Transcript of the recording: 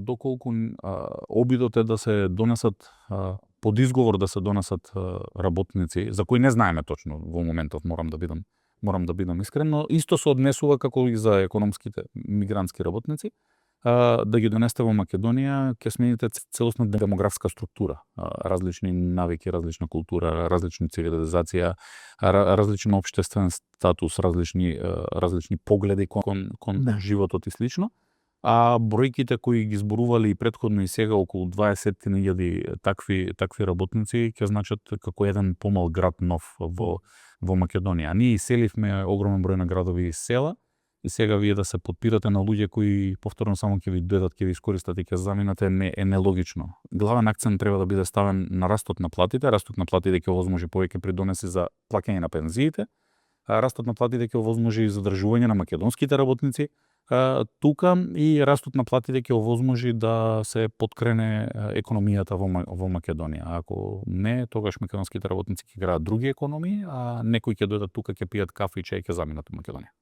доколку обидот е да се донесат под изговор да се донесат работници, за кои не знаеме точно во моментов, морам да бидам искрен, но исто се однесува како и за економските мигрантски работници, да ги донесете во Македонија, ќе смените целосна демографска структура, различни навики, различна култура, различна цивилизација, различен општествен статус, различни погледи кон животот и слично. А бројките кои ги зборувале и претходно и сега околу 20.000 такви работници ќе значат како еден помал град нов во Македонија. Ние иселивме огромен број на градови и села и сега вие да се подпирате на луѓе кои повторно само ќе ви дојдат, ќе ви искористат и ќе заминате е нелогично. Главен акцент треба да биде ставен на растот на платите. Растот на платите ќе овозможи повеќе придонеси за плаќање на пензиите. Растот на платите ќе овозможи и задржување на македонските работници тука и растот на платите ќе овозможи да се подкрене економијата во Македонија. Ако не, тогаш македонските работници ќе граат други економии, а некои ќе дојдат тука, ќе пијат кафе и чај, ќе заминат во Македонија.